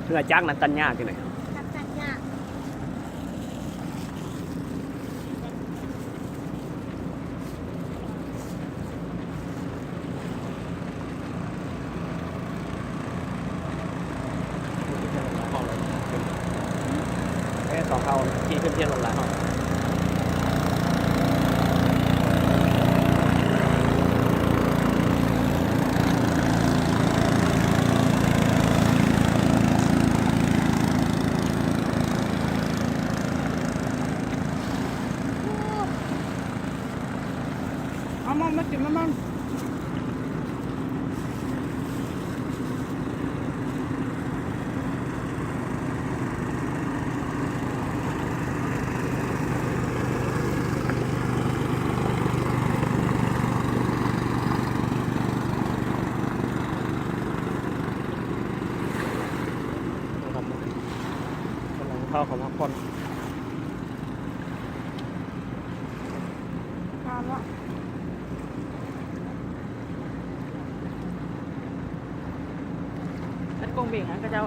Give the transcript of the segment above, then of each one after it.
ເຮືອຈັກນັ້ນຕັດຫຍ້າຈັ່ງໃດ? ຕັດຫຍ້າ. ເອີ ສອງເຂົາຂີ່ຂຶ້ນເທິງລົດລາວ. ເອົາມາ ມາກິນນຳມັນ. ກຳລັງເຂົ້າ ເຂົ້າພັກຜ່ອນ. ງາມເນາະ. ເຮັດກົງເບັງຫັ້ນ ເຂົາເຈົ້າ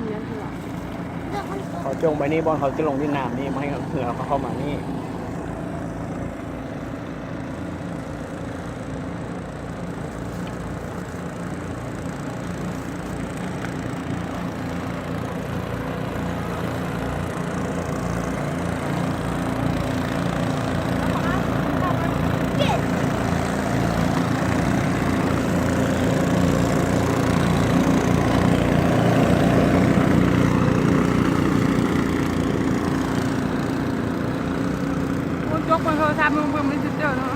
ມີອັນເທື່ອ ເຂົາຈົ່ງໄປນີ້ ບ່ອນເຂົາຈະລົງຫຼິ້ນນ້ຳນີ້ ບໍ່ໃຫ້ເຮືອເຂົາເຂົ້າມານີ້. ໂອ້ ຈົກເບິ່ງໂທລະສັບ ເບິ່ງ ເບິ່ງ Messenger ເນາະ.